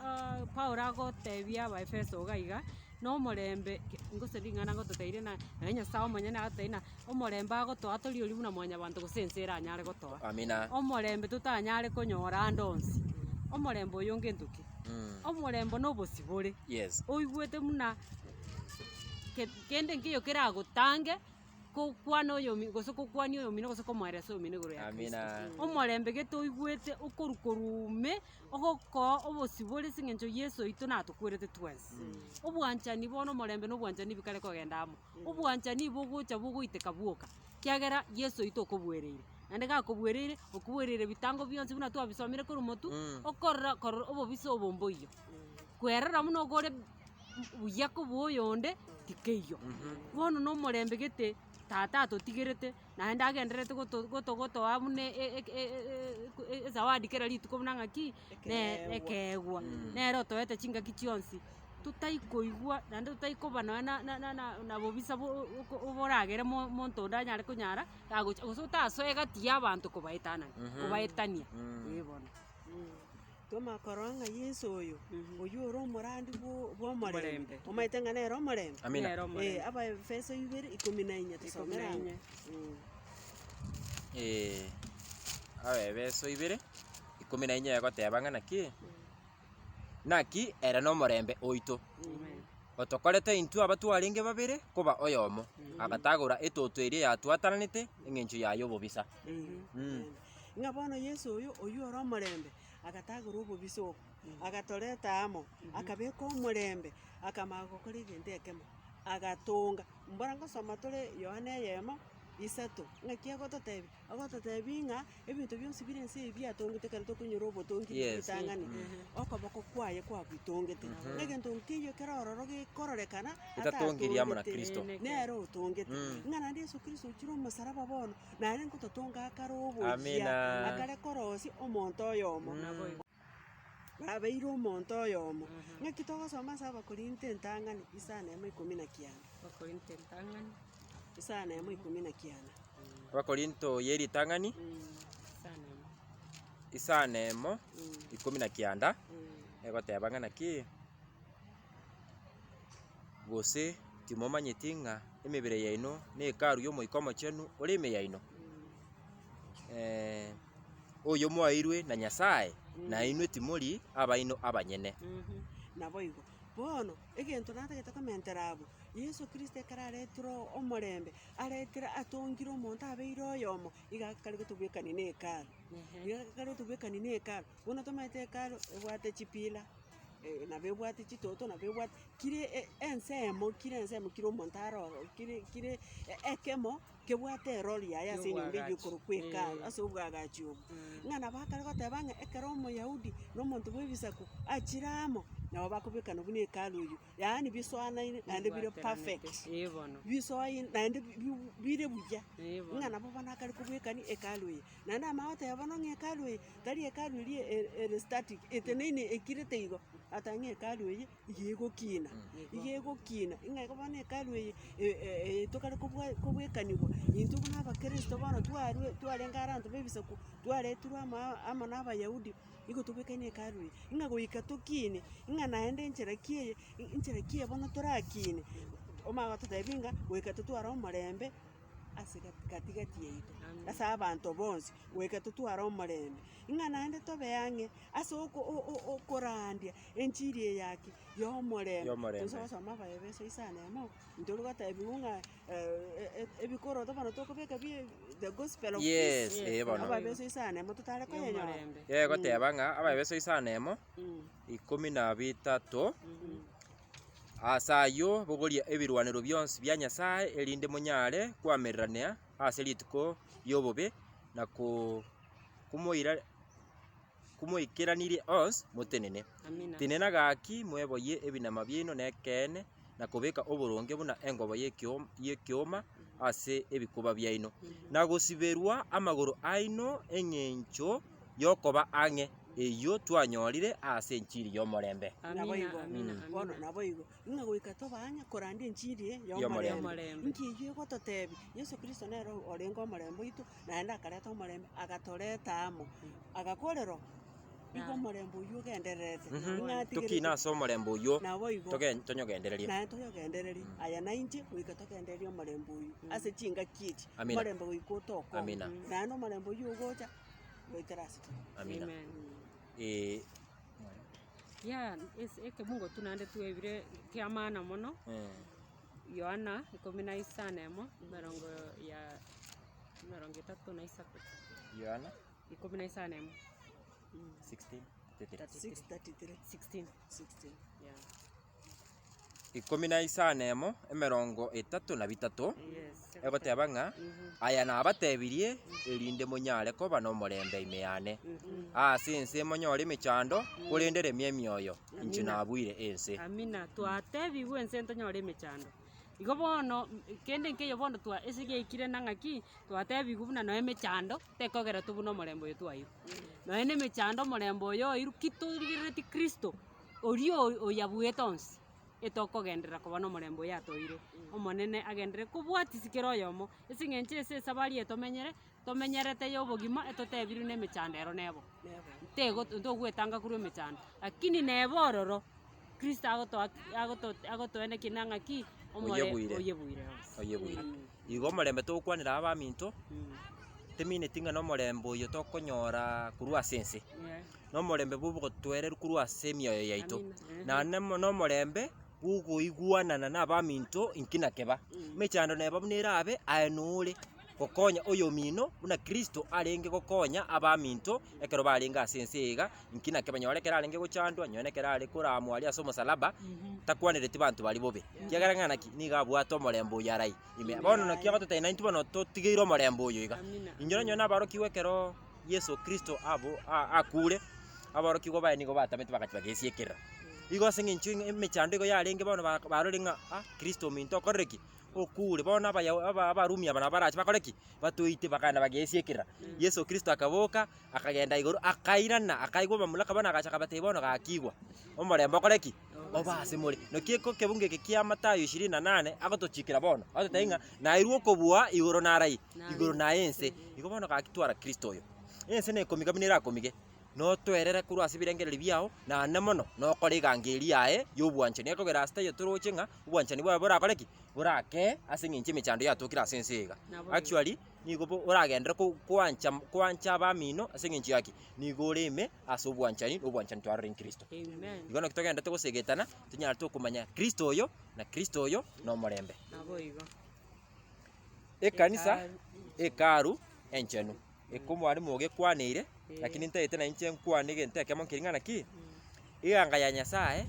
Paulo agotebia Abaefeso iga iga, na omorembe ke gose ring'ana ngototeire na nonye Nyasaye omonyene agototebia ng'a omorembe agotoa tori oria buna mwanyabanto gose ense eranyare gotoa. Amina. Omorembe totanyare konyora ande onsi, omorembe oyo ngento ki? Mm. Omorembe na obosibore. Yes. Oigwete buna ke kende nkeiyo keragotange kokwana oyomi gose kokwania oyomino gose komoeresa oyomino igoro ya Kristo. Amina. Omorembe gete oigwete okorwa korwa ime, ogokoa obosibore ase eng'encho Yeso oito natokwerete twensi. Obwanchani bono omorembe na obwanchani bikare kogenda amo. Obwanchani bogocha bogoiteka bwoka, kiagera Yeso oito okobuereire. Naende gakobuereire, okobuereire ebitango bionsi buna twabisomire korwa motwe, okorora korora obobisa obo mboiyo. Kwerora buna okore buya kobua oyonde, tikeiyo. Bono na omorembe gete, tata atotigerete, naende agendererete goto goto gotoa buna ezawadi kera rituko buna ng'aki, ne ekeegwa. Nere otoete chingaki chionsi, totaikoigwa naende totaikoba nonya na na na na na bobisa bo oko boragere mo monto onde anyare konyara, kagocha gose otasoe egati ya abanto kobaetanani, kobaetania, eh bono. Twamanya korora ng'a Yeso oyo, oywo ore omorandi bwo bwa omorembe, Omorembe. omanyete ng'a nere omorembe? Amina. Nere omorembe. Eh, Abaefeso ibere ikomi na inye Ikomi tosomere na abwo. inye. Abaefeso ibere, ikomi na inye egoteba ng'a naki, naki ere nomorembe oito, Amen. otokorete intwe abatwarenge babere koba oyomo, agatagora etoto eria yatwatananete eng'encho yaye obobisa. Ng'a bono Yeso oyo, oywo ore omorembe, agatagora obobisa obwo, agatoreta amo, akabeka omorembe, akamanya gokora egento ekemo, agatonga. Mbora ngosoma tore Yohana eyemo, isato, ng'aki agototebia? Agototebia ng'a ebinto bionsi bire ense eye biatongete ekero tokonyora obotongi Yes. ritang'ani, okoboko kwaye kwabitongete. Ng'a egento nkeiyo kere ororo gekororekana, Getatongiri amo na atatongete, Kristo. nere otongete. Ng'a naende Yeso Kristo ochire omosaraba bono, Naende ngototonga akare oboyia, Amina. akare korosia omonto oyomo. Naboigo. Babeire omonto oyomo. Ng'aki togosoma ase Abakorinto entang'ani isano emo ikomi na kianda. Abakorinto entang'ani. Isano emo ikomi na kianda. Abakorinto ye ritang'ani, Isano emo. isano emo, ikomi na kianda, egoteba ng'a naki. Gose timomanyeti ng'a emebere yaino ne Hekalu y'Omoika Omochenu ore ime yaino, oyio mwaeirwe na Nyasae, na inwe timori abaino abanyene. Naboigo bono egento natagete komentera abwo, Yeso Kristo ekero aretire omorembe, aretire atongire omonto abeire oyomo, iga akare gotobwekania na Hekalu, iga akare gotobwekania na Hekalu. Bono tomanyete Hekalu ebwate chipillar. nabo ebwate chitoto nabo ebwate kire ensemo kire ensemo kire omonto aro ororo kire kire ekemo kebwate erori yaye ase enyomba eywo ekorokwa hekalu ase obwagachi obwo. Ng'a nabo akare goteba ng'a ekero omoyahudi na omonto bwa ebisaku achire amo, nabo bakobekana buna hekalu eywo, yaani bisoanaine naende bire perfect, Eh bono. bisoaine naende bi- bi- bire buya, Eh bono. ng'a nabo bono akare kobwekani hekalu eye. Naende amanye goteba bono ng'a hekalu eye, tari hekalu eria e- ere static, eteneine ekirete igo, ata ng'a hekalu eye, iga egokina, iga egokina, ng'a igo bono hekalu eye e- e- tokare kobwa kobwekanigwa, intwe buna abakristo bono twarwe twarenge aranto ba ebisaku, twaretirwe amo amo na abayahudi, igo tobwekaine hekalu eye, ng'a goika tokine, ng'a naende enchera ki eye, enchera ki eye bono torakine, omanye gototebia ng'a goika totware omorembe. ase gati gati yaito, ase abanto bonsi, goika totware omorembe, ng'a naende tobe ang'e ase oko o- o- okorandia enchiri eye yaki ya omorembe. Y'omorembe. Toise gosoma Abaefeso isano emo, ntori gotebiwa ng'a ebikoroto bono tokobeka bie the gospel of Yes, peace. eh bono. Abaefeso isano emo totare koyenyora. Y'omorembe. Egoteba ng'a Abaefeso isano emo, ikomi na bitato, Ase ayio bogoria ebirwanero bionsi bia Nyasae, erinde monyare koamererania ase rituko ri'obobe, na komoikeranirie onsi motenene. Amina. Tenena gaki mweboyie ebinama biaino nekeene, na kobeka oboronge buna engobo y'ekioma ase ebikuba biaino, na gosiberwa amagoro aino engencho. y'okoba ang'e, eyio twanyorire ase enchiri y'omorembe. Amina, Naboigo. amina, Bono amina. naboigo, ng'a goika tobe ang'e korandia enchiri eye Y'omorembe. y'omorembe. Y'omorembe. Nki eyio egototebia, Yeso Kristo nere orenge omorembe oito, naende akareta omorembe, agatoreta amo, agakorera oo, igo omorembe oyio ogendererete, ng'a Tokina atigerete ase omorembe oyio, naboigo. togen tonyogendererie. Naye toyogendererie, aya nainche goika togendererie omorembe oyio, ase chingaki echi, Amina. omorembe goika otoke oo. Amina. Naende omorembe oyio ogocha, goetera ase tore. Amina. Amen. Eh, Yeah, ase ekemungo tu naende twebire kia maana mono, eh, Yohana ikomi na isano emo, emerongo ya emerongo etato na isato, Yohana ikomi na isano emo, 16, 33. 6:33, 16, 16. yeah. Ikomi na isano emo, emerongo etato na bitato, Yes. egoteba ng'a aya nabatebirie, erinde monyare koba nomorembe ime yane. Ase ense monyore emechando, korende remia emioyo, inche Amina. nabuire ense. Amina, twatebigwe ense ntonyore emechando. Igo bono, kende nkeiyo bono twa ase giaikire na ng'aki, twatebigwe buna nonya emechando, tekogera tobune omorembe oyo twairwe. Nonya na emechando omorembe oyo oirwe ki torigerereti kristo, oria oyabuete onsi, etokogenderera koba na omorembe oyo atoire. Omonene agenderere kobwatisia kera oyomo, ase eng'encho ase esabari eye tomenyere, tomenyerete ya obogima etotebirwe na emechando ero nebo. Ntego ntogwetanga korwa emechando, lakini neba ororo, Kristo agotoa agoto agotoenekia na ng'aki, omore Oyebuire. oyebuire onsi. Oyebuire. Igo omorembe togokwanera abaminto, temineti ng'a nomorembe oyo tokonyora korwa ase ense. Yeah. Nomorembe bwobogotoereru korwa ase emioyo yaito. Amina. Ehe. Naende mo nomorembe bwogoigwanana na abaminto inki na keba. Emechando neba buna erabe aye nore gokonya oyomino buna Kristo arenge gokonya abaminto ekero barenge ase ense eye iga, inki na keba nyore ekero arenge gochandwa, nyore ekero are koramwa aria ase omosalaba, takwanereti banto baria bobe. Ekiagera ng'a naki, nigo abwate omorembe oyo arai ime. Bono naki agototebia naintwe bono totigeire omorembe oyo iga. Amina. Inche nonye nabarokigwa ekero Yeso Kristo abo a- akure, aborokigwa baye nigo batamete bagachia bagesiekerera. Igo ase eng'encho ng'a emechando igo yarenge bono ba barorire ng'a ah kristo ominto okorire ki? Okure. Bono abaya aba abarumi aba nabo barache bakore ki? Batoite bakagenda bagesiekerera. Yeso Kristo akaboka, akagenda igoro, akairana, akaigwa amamulaka bono agacha akabatebia bono gakigwa, omorembe okore ki? Obe ase more. Naki eko ekebungo eke kia Mathayo ishirini na nane, agotochikera bono, agototebia ng'a nairwe okobua igoro narai, igoro naye ense. Igo bono gaki twara Kristo oyo. Ense nekomiga buna erakomige, notoerere korwa ase ebirengererio biao, naende mono, nokore eganga eria yaye ya obwanchani. Ekogera ase taiyo toroche ng'a obwanchani bwaye borakore ki? Borakee ase eng'encho emechando yatokire ase ense eye iga. Nabo igo. Actually, nigo bo oragenderere ko koancha koancha abamino ase eng'encho ya ki? Nigo ore ime ase obwanchani, na obwanchani twarora in Kristo. Amen. Igo naki togenderete gosegetana, tonyare tokomanya Kristo oyo, na Kristo oyo nomorembe. Nabo igo. Ekanisa, hekalu enchenu, eke omwalimu ogekwaneire, lakini ntagete nainche nkwane egento ekemo nkeri ng'a naki, eganga ya Nyasaye,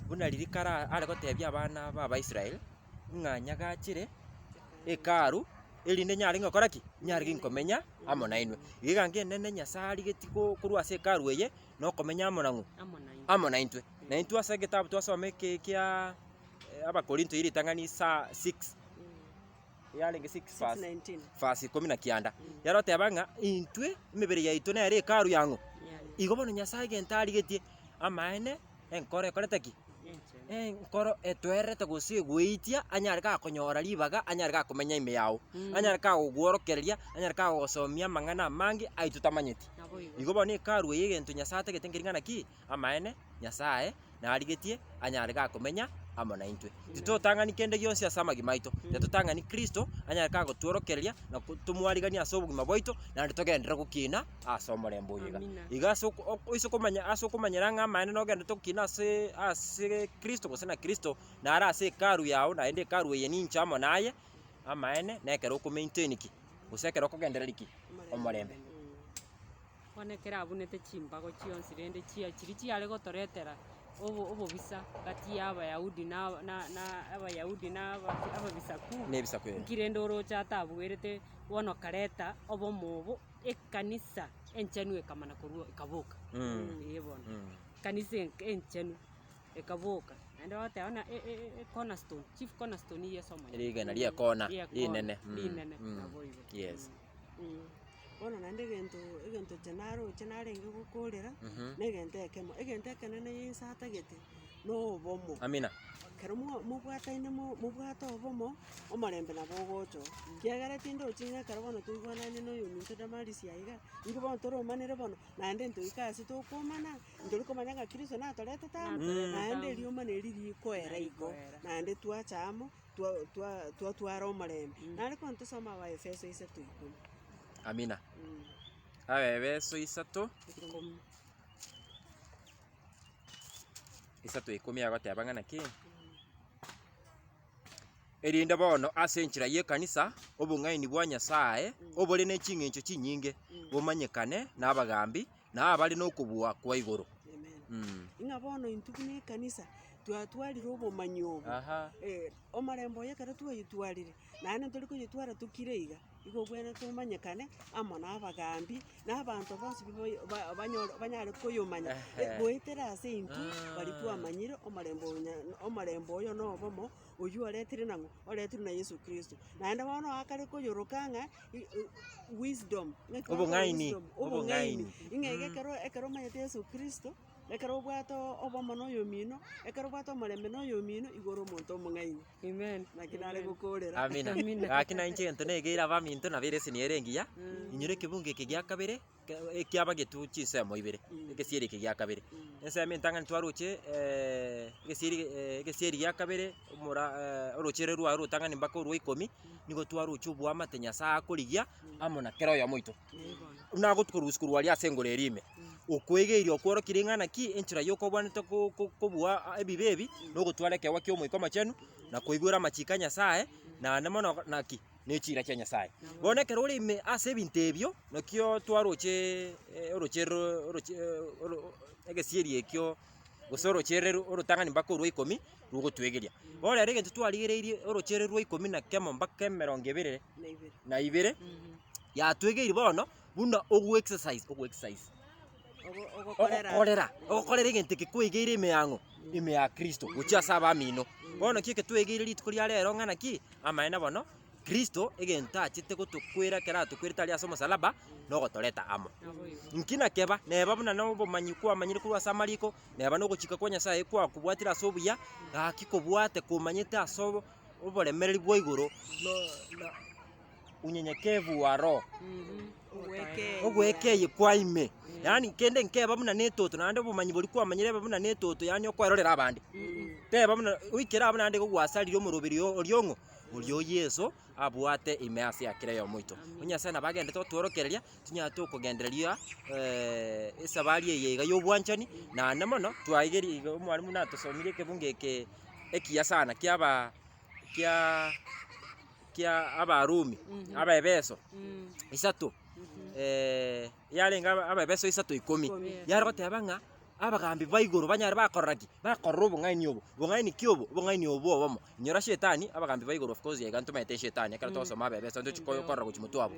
buna riria kare are gotebia abana ba abaisrael, ng'a nyagachire hekalu, erinde nyare ngokora ki? Nyare ginkomenya amo nainwe. Iga eganga enene Nyasaye arigetie ko korwa ase hekalu eye, nokomenya amo nang'o? Amo naintwe. Naintwe ase egetabu twasoma eke kiaaa Abakorinto ye ritang'ani saa 6, yarenge 6 verse 6:19. verse ikomi na kianda, yaroteba ng'a intwe emebere yaito nere hekalu ya ng'o? Igo bono Nyasaye egento arigetie, amaene enkoro ekorete ki? Enkoro etoererete gose egoeitia anyare gakonyora ribaga anyare gakomenya ime yao, anyare kagogworokereria, anyare kagogosomia amang'ana amange aye totamanyeti. Igo bono hekalu eye egento Nyasaye atagete nkeri ng'a naki, amaene Nyasaye narigetie anyare gakomenya amo naintwe. Titotang'ani kende gionsi ase amagima aito, totang'ani Kristo anyare kagotworokereria na tomwariganie ase obogima bwaito, naende togenderere gokina ase omorembe oyo iga. Amina. Iga ase oko oko oise komanya ase okomanyera ng'a amaene nogenderete gokina ase ase Kristo gose na Kristo, nare ase hekalu yao naende hekalu eye ninche amo naye, amaene na ekero oko maintain ki, gose ekero okogendereria ki? Omorembe. Bono ekero abunete chimbago chionsi rende chia chiria chiare gotoretera obo obobisa gati ya abayahudi na na na abayahudi na aba ababisaku, Na ebisaku ebi. nki rende oroche atabuerete, bono kareta obomo obo, ekanisa enchenu ekamana korwa ekaboka eh bono. Ekanisa enk enchenu ekaboka, naende bagoteba buna e- e- e cornerstone, chief cornerstone Yeso omonyene. Rigena ri'ekona Ri'ekona, rinene. rinene, nabo igo. Yes. Bono naende egento egento inche naroche narenge gokorera, na egento ekemo, egento ekenene Yeso atagete, na obomo. Amina. Ekero mwa mobwataine mo mobwate obomo, omorembe nabo ogocha oo. Kiagera tindochi ng'a ekero bono toigwanane na oyominto Damaris aiga, intwe bono toromanere bono, naende ntoike ase tokomana, ntori komanya ng'a Kristo natoretete amo, naende eriomana eri rikoera igo, naende twacha amo, twa twa twatwara omorembe. Naende bono tosome Abaefeso isato ikomi. Amina. Abaefeso isato. Ikomi. Isato ikomi agoteba ng'a naki, Erinde bono ase enchera y'ekanisa obong'aini bwa Nyasae obore ne ching'encho chinyinge bomanyekane nabagambi na abare nokobua kwa igoro. Amen. Mm. Ng'a bono intwe buna ekanisa, twatwarire obomanyi obo, Aha. omorembe oyo ekero twayoitwarire, naende ntori koyotwara tokire iga, igo obwenerete omanyekane amo na abagambi, na abanto bonsi pi boyo ba banyore banyare koyomanya, Ehe. goetera ase intwe baria Ah. twamanyire omorembe oyo nya omorembe oyo na obomo, oywo oretire nang'o? Oretirwe na Yeso Kristo. Naende bono akare koyoroka ng'a i- i wisdom, ng'aki bakora Obong'aini, wisdom? Obong'aini. obong'aini. Ng'a iga ekero ekero omanyete Yeso Kristo, ekero obwate obomo na oyomino, ekero obwate omorembe na oyomino, igo ore omonto omong'aini. Amen. Naki nare gokorera. Amina. Amina. Gaki na inche egento negeire abaminto nabo ereseni ere engiya, inyora ekebungo eke gia kabere, ke ekiabagetwe chinsemo ibere, egesieri eke gia kabere. Ensemo entang'ani twaroche egesieri egesieri gia kabere omora orochere rwaye orotang'ani mpaka orwa ikomi, nigo twaroche oboamate Nyasaye akorigia amo na kera oyomo oito. Buna agotorusia korwa aria ase engoro eria ime, okoegeirie okworokirie ng'a naki enchera yokobwanete ko- ko- kobua ebibe ebi, na ogotwara ekeegwa kia omoika omochenu, na koigwera amachiko a Nyasaye, naende mono naki, ne chiira chia Nyasaye. Bono ekero ore ime ase ebinto ebio, nakio twaroche oroche ro oroche oro egesieri ekio gose orocherero orotang'ani mpaka orwa ikomi, rogotwegeria. Bono rero egento twarigereirie orocherero rwa ikomi na kemo mpaka emerongo ebere Na ibere. na ibere, yatwegeirie bono buna ogo exercise ogo exercise Ogo- ogokorera. ogokorera ogokorera egento eke kwaigeire ime yang'o ime ya Kristo gochia ase abamino. Bono naki eke twaigeire rituko ria rero ng'a naki, amaene bono, Kristo egento achete gotokwera ekero atokwerete aria ase omosalaba, nogotoreta amo. Nki nakeba, neba buna na obomanyi kwamanyire korwa ase amariko, neba na ogochika kwa Nyasaye kwakobwatire ase obuya, gaki kobwate komanyete ase obo oboremereri bwa igoro no na unyenyekevu wa roho, ogwekeyia kwa ime. Yaani kende nkeba buna na etoto naende obomanyi boria kwamanyire ebe buna na etoto yaani okwerorera abande. Teba buna oikere abwo naende igo gwasarire omoroberi oria ong'o? Oria o Yeso abwate ime ase akera eyomo oito. Nyasaye nabo agenderete gotworokereria, tinyara tokogendereria esabari eye iga ya obwanchani, naende mono twaigeria iga omwalimu natosomirie ekebungo eke ekiya sana kiaba kia kia Abarumi, Abaebeso, isato, yarenge aba Abaebeso isato ikomi, yare goteba ng'a abagambi ba igoro banyare bakorora ki? Bakorora obong'aini obo, bong'aini ki obo? Obong'aini obo obomo. Inyora shetani, abagambi ba igoro of course iga ntomaete shetani ekero togosoma Abaebeso ntochi ko korora gochia motwe abwo.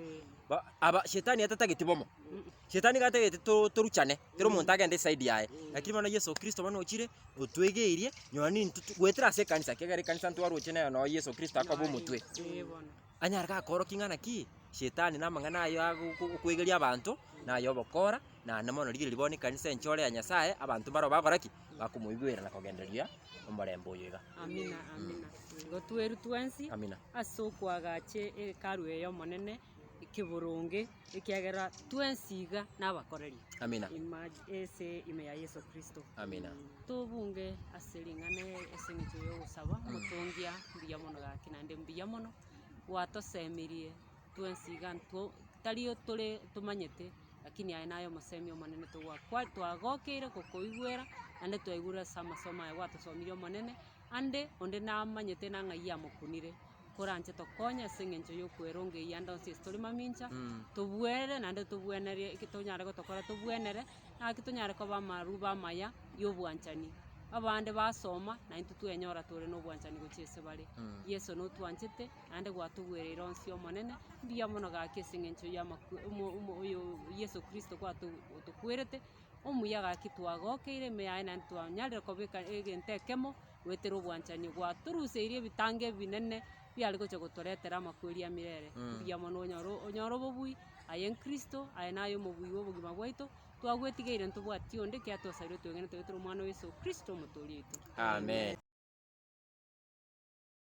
Ba aba shetani atatageti bomo. Shetani iga atagete to toruchane, kera omonto agende eside yaye, lakini bono Yeso Kristo bono ochire, otwegeirie, nonya nintwe to goetera ase ekanisa, ekiagera ekanisa ntwaroche nero noo Yeso Kristo akoba omotwe. Anyare gakorokia ng'a naki, shetani na amang'ana aye ago ko okwegeria abanto, naye obokora, naende mono rigereria bono ekanisa enchore ya Nyasaye, abanto mbaro bagokora ki? Bakomoigwera na kogendereria omorembe oyo iga. Amina, amina. Igo twerwe twensi, Amina. ase okoagacha hekalu eye Omonene. Ekeboronge, ekiagera twensi iga nabakoreria. Amina. Imagi ase ime ya Yeso Kristo. Amina. Tobunge ase ring'ana ase eng'encho ya ogosaba, omotongia mbuya mono gaki naende mbuya mono, gwatosemirie twensi iga ntwo tari tore tomanyete, lakini aye naye omosemi omonene togwakwa twagokeire gokoigwera, naende twaigure ase amasomo aya gwatosomirie omonene, ande onde namanyete nang'ai amokunire. Koranche tokonye ase eng'encho y'okweronga eyio ande onsi ase tore mamincha, tobwere naende tobwenerie eki tonyare gotokora tobwenere, naki tonyare koba amaruba amaya ya obwanchani. Abande basoma, na intwe twenyora tore na obwanchani gochia ase bare. Yeso notwanchete, naende gwatogwereire onsi Omonene, mbuya mono gaki ase eng'encho ya amakwe omo omo oyo Yeso Kristo gwato otokwerete, omuya gaki twagokeire ime yaye naende twanyarire kobeka egento ekemo. Goetera obwanchani gwatoruseirie ebitango ebinene biare gocha gotoretera amakweri a mirere. Mbuya mono onyore onyore obobui, aye nkristo, aye naye omobui bwa obogima bwaito, twagwetigeire ntobwati onde ekiagera twasairwe twegenete goetera omwana o Yeso Kristo omotoori oito. Amen.